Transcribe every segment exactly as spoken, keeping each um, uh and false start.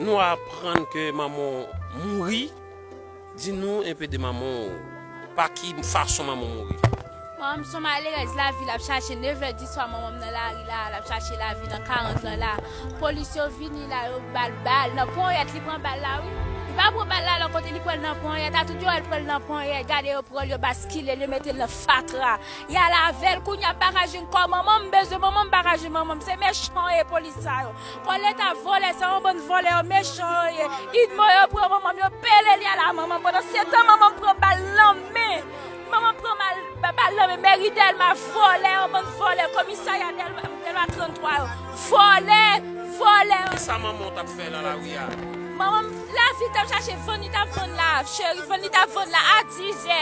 Nou aprann ke manman w mouri. Di nou enpe de manman w. Pa ki fason manman w mouri? Manman m se yon malerèz lavi, l ap chache nevè di swa, manman m nan lari la, l ap chache lavi nan karant lan la. Polis yo vini la, yo ba l bal nan ponyèt, li pran bal la, wi. Li pa pran bal la lòt kote, li pran l nan ponyèt, a tout jòrèt pran l nan ponyèt, gade yo pran l, yo baskile l, yo mete l nan fatra. Y al avè l, kounye a m pa ka jwenn kò manman m, m bezwen manman m, m pa ka jwenn manman m, se mechan yo ye polis sa yo. Kòlèt a vòlè, sa yon bann vòlè yo mechan yo ye. Idmo yo pran manman m, yo pele li a la manman m. Pandan se tan manman m pran bal nan men. Manman m pran mal, ba- bal nan men meri Dèlma vòlè, yon bann vòlè, komisarya Dèlma, Dèlma trannntwa yo. Vòlè, vòlè. Kisa manman w t ap fè nan lari a? Manman m, lavi t ap chache, vann li t ap vann la, cheri, vann li t ap vann la a dizè.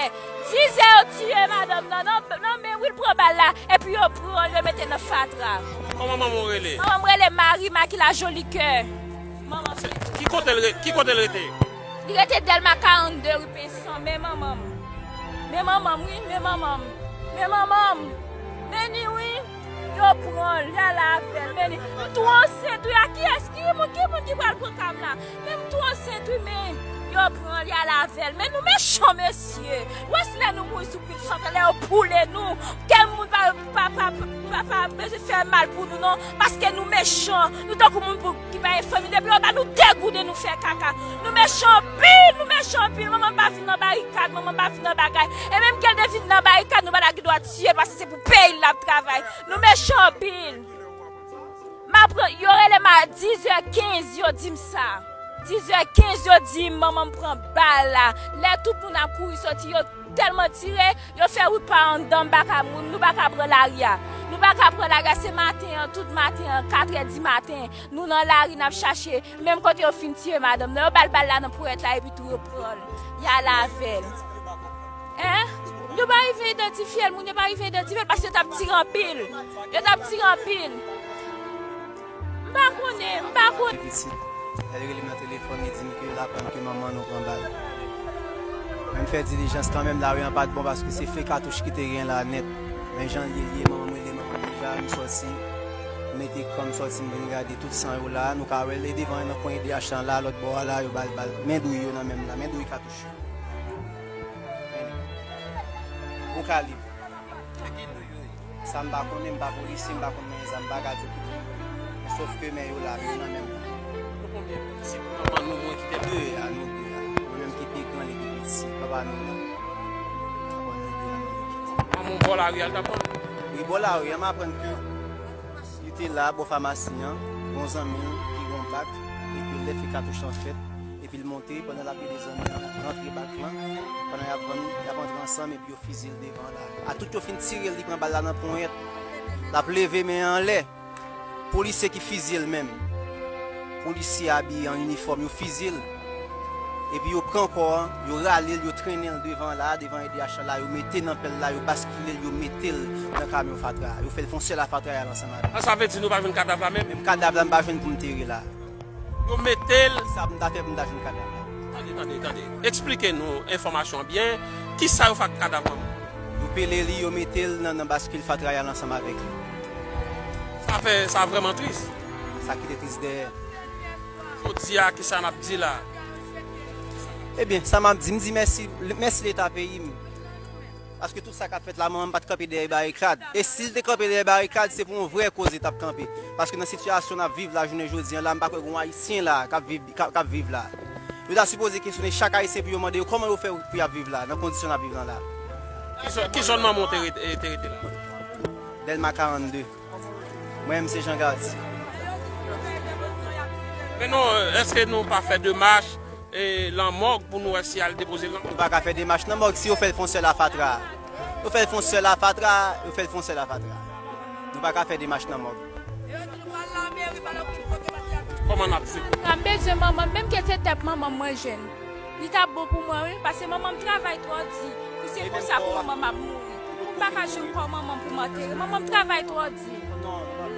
Dizè yo tiye madanm nan, nan, nan men wi l pran bal la. Epi yo pran l, yo mete nan fatra. Kòman manman w rele? Manman m rele Mari Makila Jolikè. Manman m. Ki kote l re-, ki kote l rete? Li rete Dèlma karannde ri Pensan, men manman m. Men manman m, wi, men manman m. Men manman m. Men li, wi. Yo pran l, y al avè l, men li. M tou ansent, wi, a kiyès? Ki moun, ki moun ki pral pran ka m la? Men m tou ansent, wi, men yo pran l, y al avè l. Men nou mechan, mesye. Ou wè si lè nou mouri sou pil chante, lè yo boule nou, kè moun pa, pa, pa, pa, pa bezwen fè mal pou nou, non. Paske nou mechan. Nou tankou moun pou, ki pa gen fanmi. Depi yo ba nou degounen, nou fè kaka. Nou mechan anpil, nou mechan anpil. Manman pa vin nan barikad, manman pa vin nan bagay. E menm ke l te vin nan barikad, nou pa ta gen dwa tiye, paske se pou peyi l l ap travay. Nou mechan anpil. M aprann, yo rele m a dizè kenz, yo di m sa. Dizè kenz, yo di m manman m pran bal la. Lè tout moun ap kouri soti, yo tèlman tire, yo fè wout pa anndan, m pa ka, nou pa ka pran lari a. Nou pa ka pran lari a, se maten an, tout maten an, katrè di maten, nou nan lari, n ap chache. Menm kote yo fin tiye madanm nan, yo ba l bal la nan ponyèt la, epi tou yo pran l. Y al avè l. Hein? Yo pa rive idantifye l, moun yo pa rive idantifye l, paske yo t ap tire anpil. Yo t ap tire anpil. M pa konnen, m pa konnen. Pitit, lè l rele m nan telefòn, li di m ke l aprann ke manman nou pran bal. Men m fè dilijans kanmenm, lari an pa t bon paske se fen katouch ki te gen la nèt. Men jan l ye, l ye, manman m rele manman m deja, m sòti. M mete kò m sòti, m vin gade tout san yo la. Nou ka wè l devan nan kwen E D H lan la, lòt bò a la, yo ba l bal. Men douy yo nan men m la, men douy katouch yo. Men li. Bon kalib. Sa m pa konnen, m pa polisye, m pa konn manyen zam, m pa ka di w ki moun yo ye. Men sòf ke men yo la, men yo nan men m la. Nou konbyen pitit manman nou mwen ki te... De a, nou de a. Mwen menm ki pi gran, li pi piti. Papa nou la. Papa nou de a, nou de a. Manman w bò lari a l t ap vann? Wi, bò lari a, m aprann ke li te la, bò famasi an, gon zanmi l ki gon bak, epi lè fè katouch lan fèt, epi l monte, pandan l ap ede zanmi an rantre bak lan, pandan y ap vann, y ap antre ansanm, epi yo fizye l devan la. A tout yo fin tire l, li pran bal la nan ponyèt. L ap leve men an anlè. Polisye ki fizye l menm. Polisye abiye an inifòm, yo fizye l. Epi yo pran kò an, yo rale l, yo trennen l devan la, devan E D H la, yo mete nan pèl la, yo baskile l, yo mete l nan kamyon fatra a. Yo fè l fè yon sèl a fatra a y al ansanm avè l. Ah, sa vle di nou pa jwenn kadav la menm? Menm kadav la, m pa jwenn pou m tere la. Yo mete l. Sa pou m ta fè pou m ta jwenn kadav la? Tande, tande, tande. Eksplike nou enfòmasyon an byen. Kisa yo fè ak kadav manman w? Yo pele li, yo mete l nan, nan baskil fatra y al ansanm avèk li. Sa fè, sa vrèman tris. Sa kite tris dèyè. Jodi a, kisa n ap di la? Ebyen, sa m ap di, m di mèsi, mèsi Leta peyi m. Paske tout sa k ap fèt la, manman m pa t kanpe dèyè barikad. E si l te kanpe dèyè barikad, se pou yon vrè koz li t ap kanpe. Paske nan sitiyasyon n ap viv la, jounen jodi a la, m pa kwè gen yon Ayisyen la k ap viv, k ap, k ap viv la. Yo ta sipoze kesyone chak Ayisyen pou yo mande yo kòman yo fè pou y ap viv la, nan kondisyon n ap viv lan la. Ki zòn, ki zòn manman w te rete, te rete la? Dèlma karannde. Mwen menm se Jean Gardy. Men non, èske nou pa fè demach, e, lan mòg pou nou wè si y al depoze l lan mòg? Nou pa ka fè demach nan mòg si yo fè l fè yon sèl a fatra. Yo fè l fè yon sèl a fatra, yo fè l fè yon sèl a fatra. Nou pa ka fè demach nan mòg. Kòman n ap fè? Fatra, m bezwen manman m, menm ke se tèt manman m mwen jwenn. Li t ap bon pou mwen, wi, paske manman m travay twò di. Pou se konsa pou manman m ap mouri. Pou m pa ka jwenn kò manman m pou m antere. Manman m travay twò di.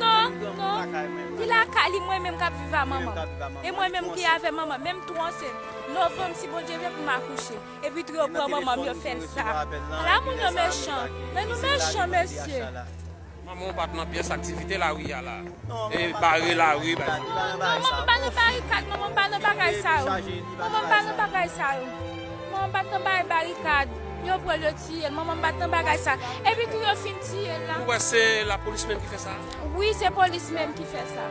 Non, non. Li lakay li, mwen menm k ap viv a manman m. E mwen menm ki avè manman m. Menm tou ansent. Novanm, si Bondye vle, pou m akouche. Epi tou yo pran manman m, yo fè l sa. Ala moun yo mechan. Men nou mechan, mesye. Manman w pa t nan pyès aktivite lari a la. E bare lari, bay. Non, manman pa nan barikad, manman pa nan bagay sa yo. Manman pa nan bagay sa yo. Manman pa nan bay barikad. Yo pran l, yo tiye l. Manman pa t nan bagay sa. Epi tou yo fin tiye l la. Ou wè se lapolis menm ki fè sa? Wi, se polis menm ki fè sa.